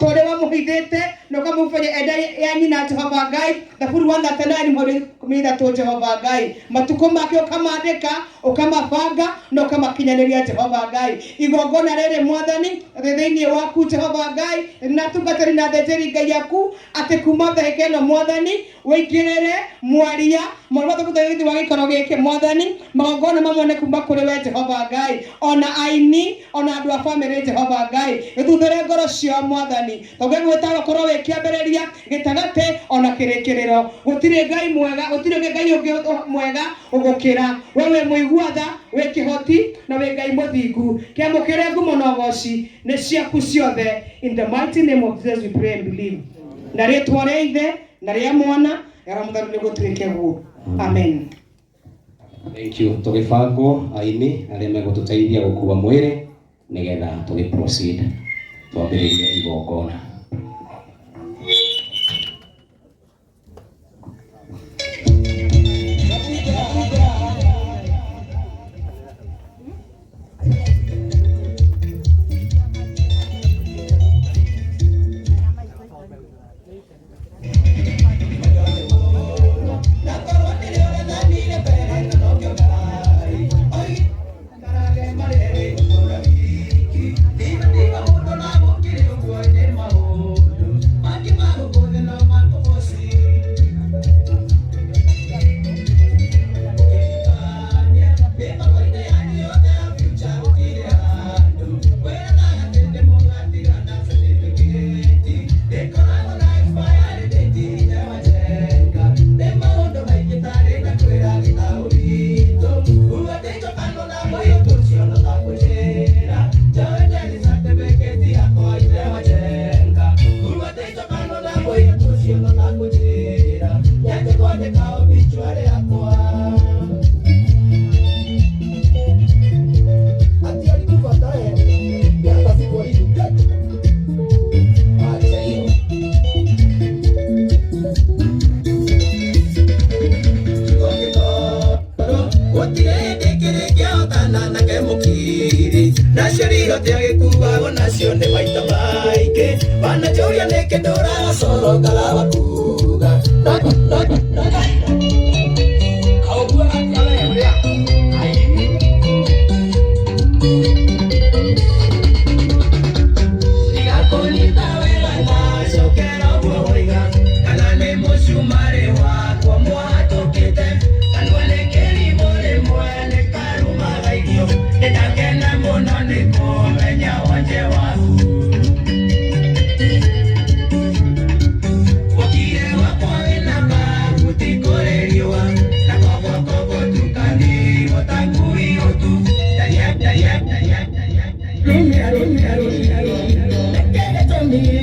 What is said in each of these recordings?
Ũrĩa wamũhithĩte na ũkamũbenya enda ya nyina Jehova Ngai. Thaburi 139 mũhari 13. Jehova Ngai, matukũ make ũkamandĩka, ũkamabanga na ũkamakinyanĩria. Jehova Ngai, igongona rĩrĩ, Mwathani, rĩ thĩinĩ waku, Jehova Ngai, na tungatĩri na thĩnjĩri Ngai aku, atĩ kuma ndagĩka ĩno, Mwathani, wĩingĩrĩre mwaria mwarĩ wa wa gĩikaro gĩkĩ. Mwathani, magongona mamwe kuma kũrĩ we, Jehova Ngai, ona aini, ona andũ a bamĩrĩ. Jehova Ngai, gĩthuthure ngoro ciao, Mwathani, tondũ gwĩtaga gũkorwo wĩ kĩambĩrĩria, gĩtagatĩ, ona kĩrĩkĩrĩro. Gũtirĩ Ngai mwega, gũtirĩ ũngĩ Ngai ũngĩ mwega gũgũkĩra we. Wĩ mũigua tha, wĩ kĩhoti, na wĩ Ngai mũthingu. Kĩamũkĩre ngumo na ũgoci nĩ ciaku ciothe. In the mighty name of Jesus we pray and believe. Na rĩtwa rĩa Ithe na rĩa Mwana na Roho Mũtheru nĩ gũtuĩke guo. Amen. Thank you. Tũgĩbangwo aini arĩa megũtũteithia gũkua mwĩrĩ nĩgetha tũgĩ proceed twambĩrĩrie igongona. Nacio nacio nĩ maita maingĩ wananjũria nĩkĩ ndũraga coro ngaraga kuga. Ndigakũnyita wega na cokera ũguo woiga kana nĩ mũcumarĩ wakwa mwatũkĩte kanua nĩ kĩrimũ rĩmwe nĩ karumaga irio. Nĩndakena mũno nĩ kũmenya wonje waku. Wokire gwakwa wĩna mahuti kũrĩ riũa na koguo gũtukanirwo ta ngui ũtu. Ndaria, ndaria, ndaria, ndaria. Nĩkĩ gĩtũmi?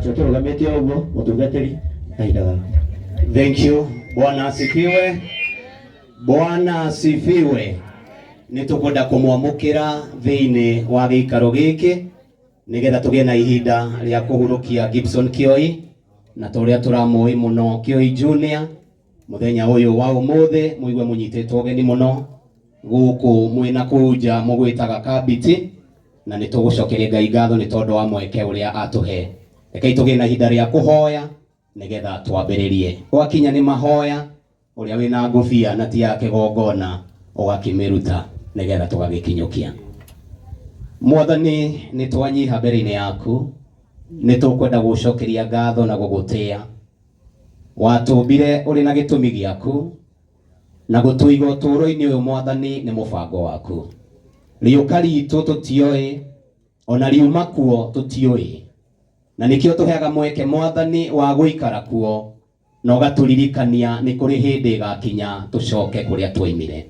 Onacio tũrũgamĩte o ũguo mũtungatĩri kahinda gaku. Thank you. Bwana asifiwe. Bwana asifiwe. Nĩ tũkwenda kũmwamũkĩra thĩinĩ wa gĩikaro gĩkĩ nĩgetha tũgĩe na ihinda rĩa kũhurũkia Gibson Kioi na ta ũrĩa tũramũĩ mũno Kioi Junior. Mũthenya ũyũ wa ũmũthĩ mũigue mũnyitĩtwo ũgeni mũno gũkũ mwĩna kũu nja mũgwĩtaga Kabiti, na nĩ tũgũcokeria Ngai ngatho nĩ tondũ wa mweke ũrĩa atũhe. Rekei tũgĩe na ihinda rĩa kũhoya nĩgetha twambĩrĩrie. Gwakinya nĩ mahoya, ũrĩa wĩna ngũbia na ti ya kĩgongona ũgakĩmĩruta nĩgetha tũgagĩkinyũkia. Mwathani, nĩ twanyiha mbere-inĩ yaku, nĩ tũkwenda gũcokeria ngatho na gũgũtĩa. Watũmbire ũrĩ na gĩtũmi gĩaku na gũtũiga ũtũũro-inĩ ũyũ Mwathani nĩ mũbango waku. Rĩũka ritũ tũtioĩ, ona riuma kuo tũtiũĩ, na nĩkĩo tũheaga mweke Mwathani wa gũikara kuo na ũgatũririkania nĩ kũrĩ hĩndĩ ĩgakinya tũcoke kũrĩa twoimire.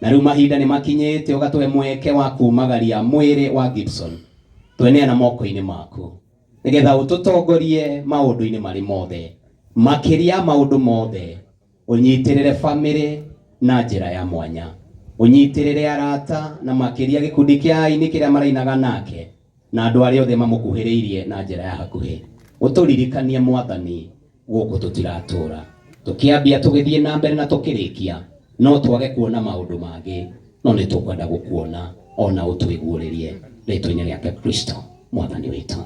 Na rĩu mahinda nĩ makinyĩte ũgatũhe mweke wa kumagaria mwĩrĩ wa Gibson tweneana moko-inĩ maku nĩgetha ũtũtongorie maũndũ-inĩ marĩ mothe, makĩria maũndũ mothe ũnyitĩrĩre famĩlĩ na njĩra ya mwanya, ũnyitĩrĩre arata na makĩria gĩkundi kĩa aini kĩrĩa marainaga nake na andũ arĩa othe mamũkuhĩrĩirie na njĩra ya hakuhĩ. Ũtũririkanie Mwathani gũkũ tũtiratũra, tũkĩambia tũgĩthiĩ na mbere na tũkĩrĩkia no twage kuona maũndũ mangĩ, no nĩ tũkwenda gũkuona ona ũtwĩguũrĩrie rĩtwa-inĩ rĩake Kristo Mwathani witũ.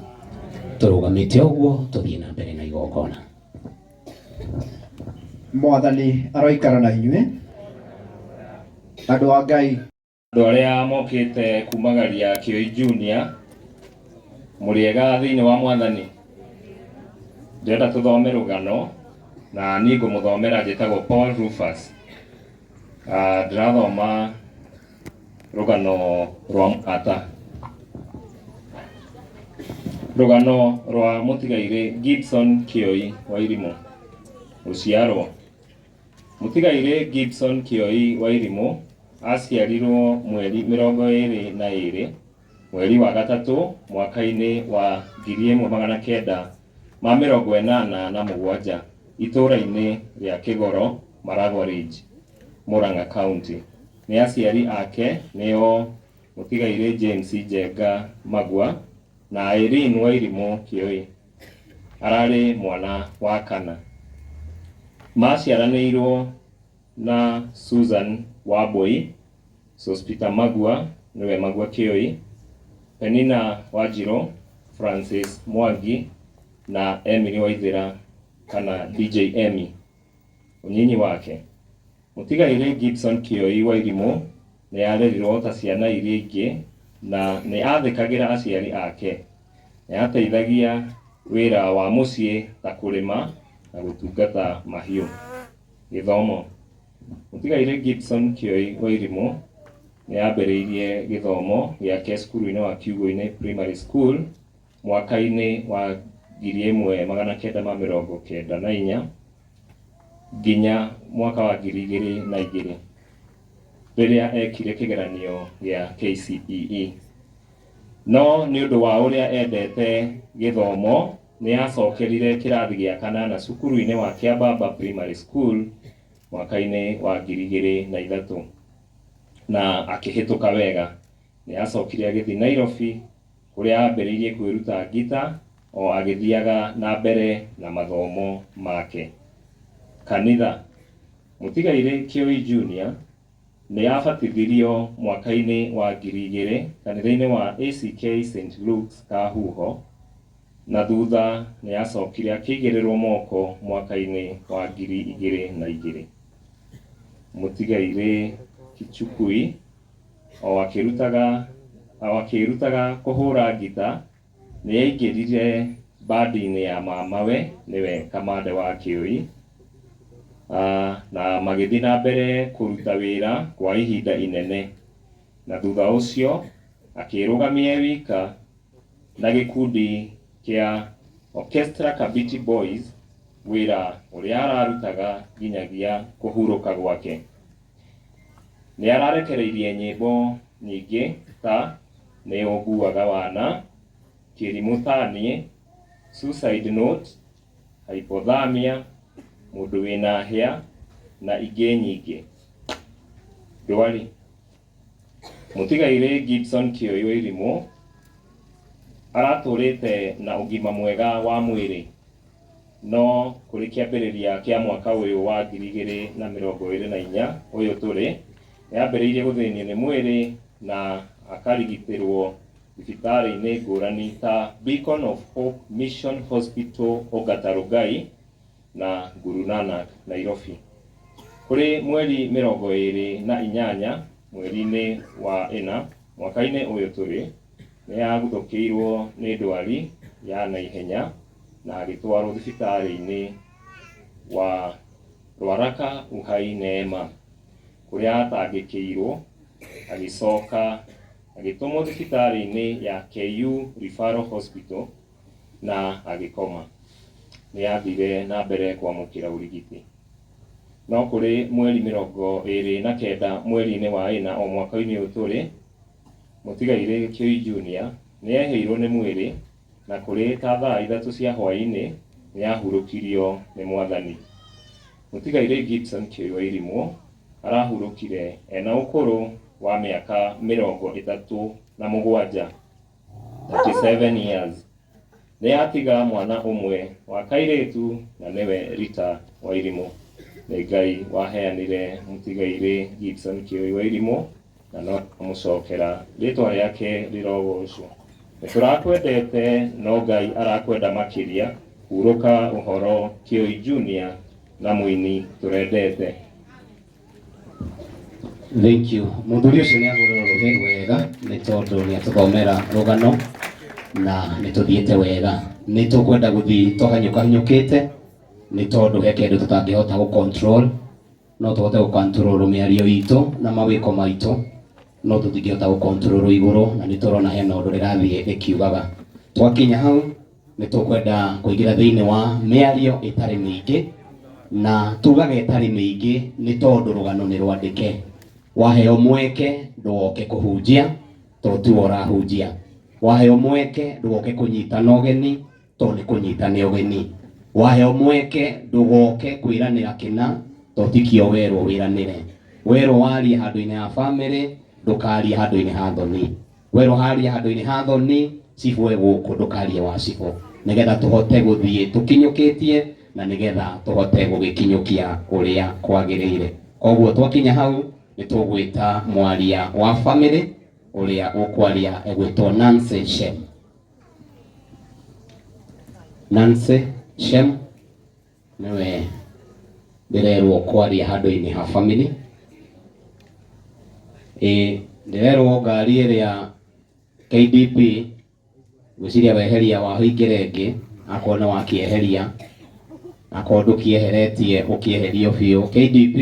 Tũrũgamĩte ũguo tũthiĩ na mbere na igongona. Mwathani aroikara na inyuĩ andũ a Ngai. Andũ arĩa mokĩte kumagaria Kioi Junior, mũrĩega thĩinĩ wa Mwathani. Ndĩrenda tũthome rũgano na niĩ ngũmũthomera, njĩtagwo Paul Rufus. Ndĩrathoma rũgano rwa mũrata, rũgano rwa mũtigairĩ Gibson Kioi Wairimũ. Gũciarwo, mũtigairĩ Gibson Kioi Wairimũ aciarirwo mweri 22 mweri wa gatatũ mwaka-inĩ wa 1987 itũũra-inĩ rĩa Kĩgoro, Maragwa Ridge, Murang'a County. Nĩ aciari ake nĩo mũtigairĩ James Njenga Magua na Irene Wairimũ Kioi. Ararĩ mwana wa kana. Maciaranĩirwo na Susan Wambui, Sospita Magua nĩwe Magua Kioi, Penina Wanjirũ, Francis Mwangi na Emily Waithera kana DJ Emmy. Ũnyinyi wake, mũtigairĩ Gibson Kioi Wairimũ nĩ arerirwo ta ciana iria ingĩ na nĩ athĩkagĩra aciari ake. Nĩ ateithagia wĩra wa mũciĩ ta kũrĩma na gũtungata mahiũ. Gĩthomo, mũtigairĩ Gibson Kioi Wairimũ nĩ ambĩrĩirie gĩthomo gĩake cukuru-inĩ wa Kiugũ-inĩ Primary School mwaka-inĩ wa 1994 nginya mwaka wa 2002 rĩrĩa ekire kĩgeranio gĩa KCPE. No nĩ ũndũ wa ũrĩa endete gĩthomo nĩ acokerire kĩrathi gĩa kanana cukuru-inĩ wa Kĩambamba Primary School mwaka-inĩ wa 2003 na akĩhĩtũka wega. Nĩ acokire agĩthiĩ Nairobi kũrĩa ambĩrĩirie kwĩruta ngita o agĩthiaga na mbere na mathomo make. Kanitha, mũtigairĩ Kioi Junior nĩ abatithirio mwaka-inĩ wa 2000 kanitha-inĩ wa ACK St Luke's Kahuho, na thutha nĩ acokire akĩigĩrĩrwo moko mwaka-inĩ wa 2002. Mũtigairĩ Kichukui o akĩrutaga kũhũra ngita nĩ aingĩrire bandi-inĩ ya mamawe nĩwe Kamande wa Kioi, na magĩthiĩ na mbere kũruta wĩra kwa ihinda inene, na thutha ũcio akĩrũgamia e wika na gĩkundi kĩa Orchestra Kabiti Boys, wĩra ũrĩa ararutaga nginyagia kũhurũka gwake. Nĩ ararekereirie nyĩmbo nyingĩ ta Nĩ Ũnguaga Wana, Kĩrimũ Ta Niĩ, suicide note, hypothermia, mũndũ wĩna hĩa na ingĩ nyingĩ. Ndwari. Mũtigairĩ Gibson Kĩoi Wairimu aratũrĩte na ũgima mwega wa mwĩrĩ no kũrĩ kĩambĩrĩria kĩa mwaka ũyũ wa 2024 ũyũ tũrĩ, nĩambĩrĩirie gũthĩnio nĩ mwĩrĩ na akarigitĩrwo thibitarĩ-inĩ ngũrani ta Beacon of Hope Mission Hospital Ongata Rongai na Guru Nanak Nairobi. Kũrĩ mweri 28 mweri-inĩ wa ĩna mwaka-inĩ ũyũ tũrĩ, nĩ aguthũkĩirwo nĩ ndwari ya naihenya na agĩtwarwo thibitarĩ-inĩ wa Rwaraka Uhai Neema kũrĩa atangĩkĩirwo agĩcoka agĩtũmwo thibitarĩ-inĩ ya KU Referral Hospital na agĩkoma. Nĩ athire na mbere kwamũkĩra ũrigiti. No kũrĩ mweri 29 mweri-inĩ wa ĩna o mwaka-inĩ ũyũ tũrĩ, mũtigairĩ Kĩoi Junior nĩ ehĩirwo nĩ mwĩrĩ na kũrĩ ta thaa 3 cia hwaĩ-inĩ nĩ ahurũkirio nĩ Mwathani. Mũtigairĩ Gibson Kĩoi Wairimu arahurũkire ena ũkũrũ wa mĩaka 37, 37 years. Nĩ atiga mwana ũmwe wa kairĩtu na nĩwe Rita Wairimu. Nĩ Ngai waheanire mũtigairĩ Gibson Kĩoi Wairimu na no amũcokera rĩtwa rĩake rĩrogocwo. Nĩ tũrakwendete no Ngai arakwenda makĩria. Hurũka ũhoro Kĩoi Junior na mũini tũrendete. Thank you. Mũthuri ũcio nĩ ahũrĩrwo rũhĩ wega nĩ tondũ nĩ atũthomera rũgano na nĩ tũthiĩte wega. Nĩ tũkwenda gũthiĩ tũhanyũkahanyũkĩte nĩ tondũ he kĩndũ tũtangĩhota gũ control, no tũhote gũ control mĩario itũ na mawĩko maitũ, no tũtingĩhota gũ control igũrũ, na nĩ tũrona hena ũndũ rĩrathiĩ rĩkiugaga. Twakinya hau nĩ tũkwenda kũingĩra thĩinĩ wa mĩario ĩtarĩ mĩingĩ, na tugaga ĩtarĩ mĩingĩ nĩ tondũ rũgano nĩ rwandĩke. Waheo mweke ndũgoke kũhunjia tondũ tiwe ũrahunjia. Waheo mweke ndũgoke kũnyitana ũgeni tondũ nĩ kũnyitana ũgeni. Waheo mweke ndũgoke kwĩranĩra kĩna tondũ tikĩo werwo wĩranĩre. Werwo warie handũ-inĩ ha bamĩrĩ, ndũkarie handũ-inĩ ha thoni. Werwo harie handũ-inĩ ha thoni, cibũ e gũkũ, ndũkarie wa cibũ, nĩgetha tũhote gũthiĩ tũkinyũkĩtie na nĩgetha tũhote gũgĩkinyũkia ũrĩa kwagĩrĩire. Koguo twakinya hau nĩ tũgwĩta mwaria wa bamĩrĩ ũrĩa ũkwaria egwĩtwo Nancy Shem. Nancy Shem nĩwe ndĩrerwo kwaria handũ-inĩ ha bamĩrĩ. Ĩ ndĩrerwo ngari ĩrĩa KDP ngwĩciria weheria wahingĩra ĩngĩ, akorwo nĩ wakĩeheria, akorwo ndũkĩeheretie ũkĩeherio biũ. KDP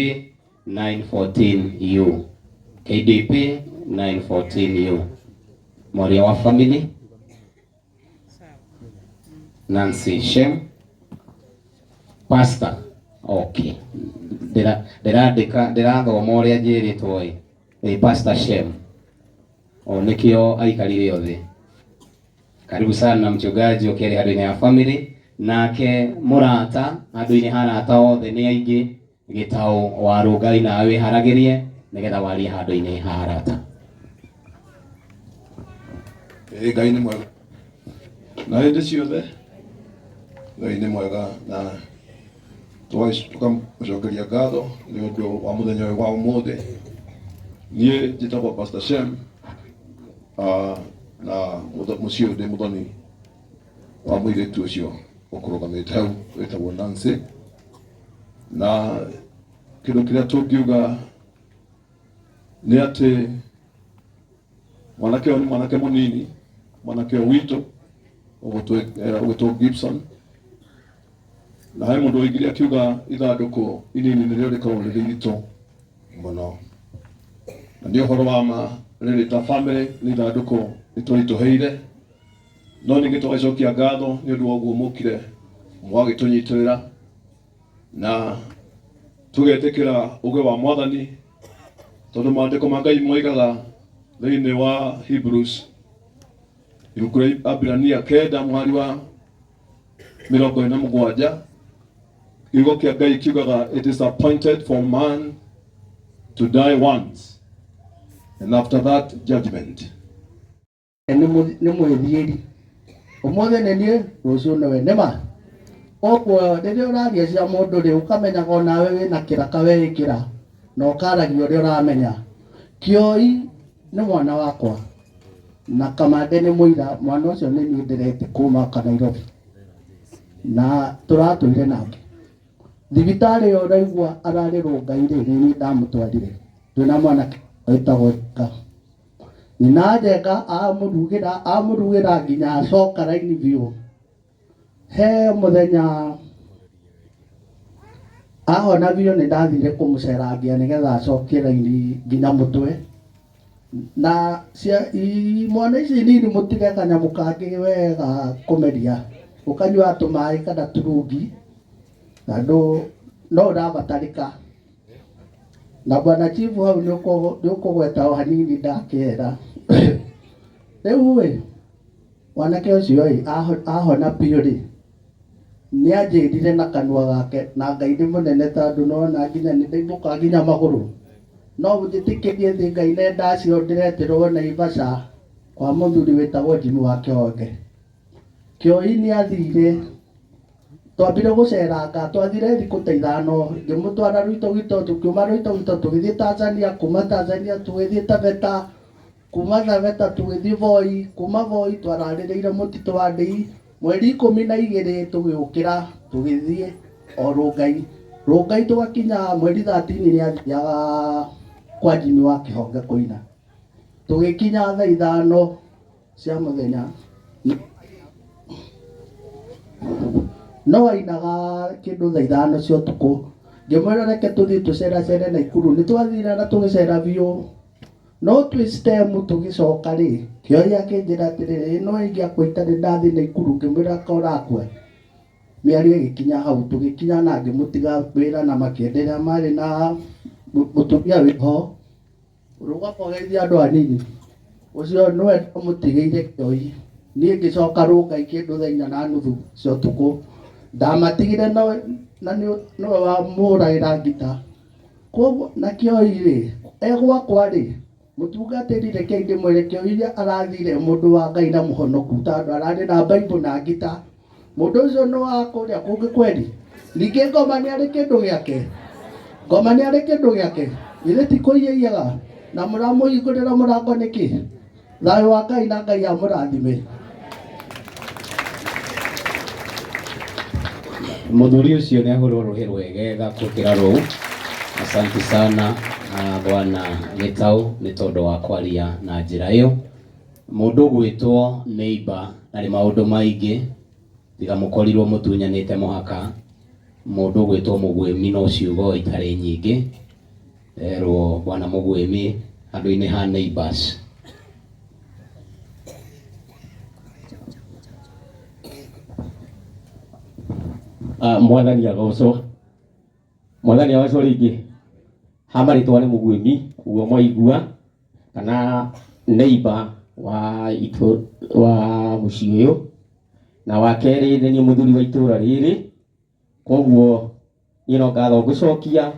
914U, KDP 914U, mwaria wa family Nancy Shem, pastor. Okay, ndĩrandĩka ndĩrathoma ũrĩa njĩrĩtwo ĩ. Ĩ Pastor Shem, o nĩkĩo aikarire othe. Karibu sana mchungaji ũkĩaria handũ-inĩ ha family. Nake mũrata handũ-inĩ ha arata othe nĩ aingĩ, Gĩtaũ wa Rũngai, nawe wĩharagĩrie nĩgetha warie handũ-inĩ ha arata. Ĩ Ngai nĩ mwega na hĩndĩ ciothe, Ngai nĩ mwega na tũkamũcokeria ngatho nĩ ũndũ wa mũthenya ũyũ wa ũmũthĩ. Niĩ njĩtagwo Pastor Shem, na mũciĩ ũyũ ndĩ mũthoni wa mũirĩtu ũcio ũkũrũgamĩte hau wĩtagwo Nancy. Na kĩndũ kĩrĩa tũngiuga nĩ atĩ mwanake ũyũ nĩ mwanake mũnini, mwanake ũyũ witũ ũgwĩtwo Gibson, na he mũndũ oigire akiuga ithandũkũ inini nĩrĩo rĩkoragwo rĩrĩ iritũ mũno, na nĩ ũhoro wa ma. Rĩrĩ ta family nĩ ithandũkũ rĩtũritũhĩire, no ningĩ tũgacokia ngatho nĩ ũndũ wa ũguo mũkire mwagĩtũnyitĩrĩra na tũgetĩkĩra ũgĩ wa Mwathani, tondũ maandĩko ma Ngai moigaga thĩinĩ wa Hebrews, ibuku rĩa Abirania 9 mũhari wa 47 kiugo kĩa Ngai kiugaga, "It is appointed for man to die once, and after that judgment." Nĩ mwĩthiĩri ũmũthĩ nĩ niĩ, rũciũ nĩwe nĩma. Koguo rĩrĩa ũraria cia mũndũ rĩ, ũkamenyaga onawe wĩna kĩraka weĩkĩra na ũkaragia ũrĩa ũramenya. Kĩoi nĩ mwana wakwa na Kamande nĩ mũira. Mwana ũcio nĩ niĩ ndĩrete kuma Nairobi na tũratũire nake thibitarĩ ĩyo. Ũraigua ararĩ Rũngai rĩ, nĩ niĩ ndamũtwarire twĩna mwanake wĩtagwo Njenga. Nyina Njenga amũrugĩra nginya acoka raini biũ. He mũthenya ahona biũ, nĩ ndathire kũmũcerangia nĩgetha acokie raini nginya mũtwe. Na cia mwana ici nini, mũtige kanyamũ kangĩ wega kũmeria, ũkanyua tũmaĩ kana turungi, tondũ no ũrabatarĩka. Na bwana chifu hau nĩ ũkũgweta o hanini ndakĩera. Rĩu ĩ, mwanake ũcio ĩ ahona biũ rĩ, nĩ anjĩrire na kanua gake, na Ngai nĩ mũnene, tondũ nona nginya nĩ ndaimbũka nginya magũrũ. No njĩtĩkĩrie thĩ Ngai nenda acio ndĩretirwo Naivasha kwa mũthuri wĩtagwo Jimmy wa Kĩonge. Kĩoi nĩ athire, twambire gũceranga, twathire thikũ ta 5, ngĩmũtwara Rũitogito, tũkiuma Rũitogito tũgĩthiĩ Tanzania, kuma Tanzania tũgĩthiĩ Taveta, kuma Taveta tũgĩthiĩ Voi, kuma Voi twararĩrĩire mũtitũ wa Ndei. Mweri 12 tũgĩũkĩra tũgĩthiĩ o Rũngai. Rũngai tũgakinya mweri 13, nĩ athiaga kwa Jimmy wa Kĩhonge kũina. Tũgĩkinya thaa 5 cia mũthenya, no ainaga kĩndũ thaa 5 cia ũtukũ. Ngĩmwĩra reke tũthiĩ tũceracere Naikuru. Nĩ twathire na tũgĩcera biũ, no twĩ stem tũgĩcoka rĩ, Kĩoi akĩnjĩra atĩrĩrĩ, ĩno ĩngĩakua itarĩ ndathiĩ Naikuru. Ngĩmwĩra ka ũrakua. Mĩario ĩgĩkinya hau, tũgĩkinya na ngĩmũtiga wĩra na makĩenderea marĩ na mũtumia wĩho. Rũgama ũgeithie andũ anini. Ũcio nĩwe ndamũtigĩire Kĩoi. Niĩ ngĩcoka Rũngai kĩndũ thaa 4:30 cia ũtukũ. Ndamatigire na nĩwe wamũragĩra ngita. Koguo na Kĩoi rĩ, e gwakwa rĩ, mũtungatĩri, rekei ndĩmwĩre, Kĩoi arathire mũndũ wa Ngai na mũhonoku, tondũ ararĩ na Bible na ngita. Mũndũ ũcio nĩ wa kũrĩa kũngĩ kweri. Ningĩ ngoma nĩ arĩ kĩndũ gĩake, ngoma nĩ arĩ kĩndũ gĩake. Githĩ ti kũiyaiyaga na mũramũhingũrĩra mũrango nĩkĩ? Thayũ wa Ngai na Ngai amũrathime. Mũthuri ũcio nĩ ahũrwo rũhĩ rwegega gũkĩra rũu. Asante sana, bwana Gĩtaũ, nĩ tondũ wa kwaria na njĩra ĩyo. Mũndũ ũgwĩtwo neighbor arĩ maũndũ maingĩ, tiga mũkorirwo mũtunyanĩte mũhaka. Mũndũ ũgwĩtwo Mũgwĩmi, no ciugo itarĩ nyingĩ. Erwo bwana Mũgwĩmi handũ-inĩ ha neighbors. Mwathani agocwo, Mwathani agocwo rĩngĩ. Ha marĩtwa nĩ Mũguĩmi, ũguo mwaigua, kana neighbor wa itũ wa mũciĩ ũyũ. Na wa kerĩ, nĩ niĩ mũthuri wa itũra rĩrĩ. Koguo niĩ no ngatho ngũcokia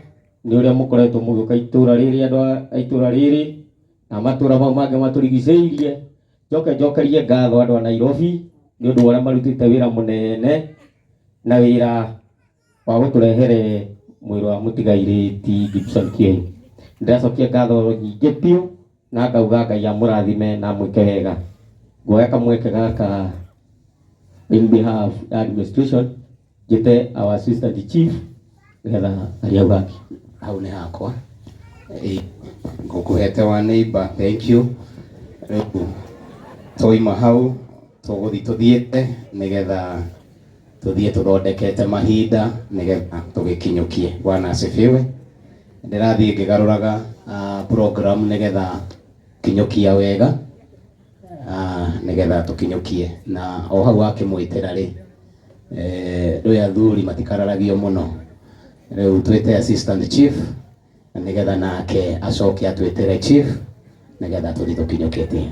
nĩ ũrĩa mũkoretwo mũgĩũka itũra rĩrĩ, andũ a itũra rĩrĩ na matũra mau mangĩ matũrigicĩirie. Njoke njokerie ngatho andũ a Nairobi nĩ ũndũ wa ũrĩa marutĩte wĩra mũnene na wĩra wa gũtũrehere mwĩrĩ wa mũtigairĩ ti Gibson Kĩoi. Ndĩracokia ngatho nyingĩ biũ na ngauga Ngai amũrathime na amwĩke wega. Nguoya kamweke gaka in behalf ya administration njĩte our assistant chief nĩgetha arie hau hake. Hau nĩ hakwa. Ngũkũhete wa neighbor, thank you. Rĩu twaima hau tũgũthiĩ tũthiĩte nĩgetha tũthiĩ tũthondekete mahinda nĩgetha tũgĩkinyũkie. Bwana asifiwe. Ndĩrathiĩ ngĩgarũraga program nĩgetha kinyũkia wega, nĩgetha tũkinyũkie. Na o hau wakĩmwĩtĩra rĩ, ndũĩ athuri matikararagio mũno. Rĩu twĩte assistant chief nĩgetha nake acoke atwĩtĩre chief nĩgetha tũthiĩ tũkinyũkĩtie.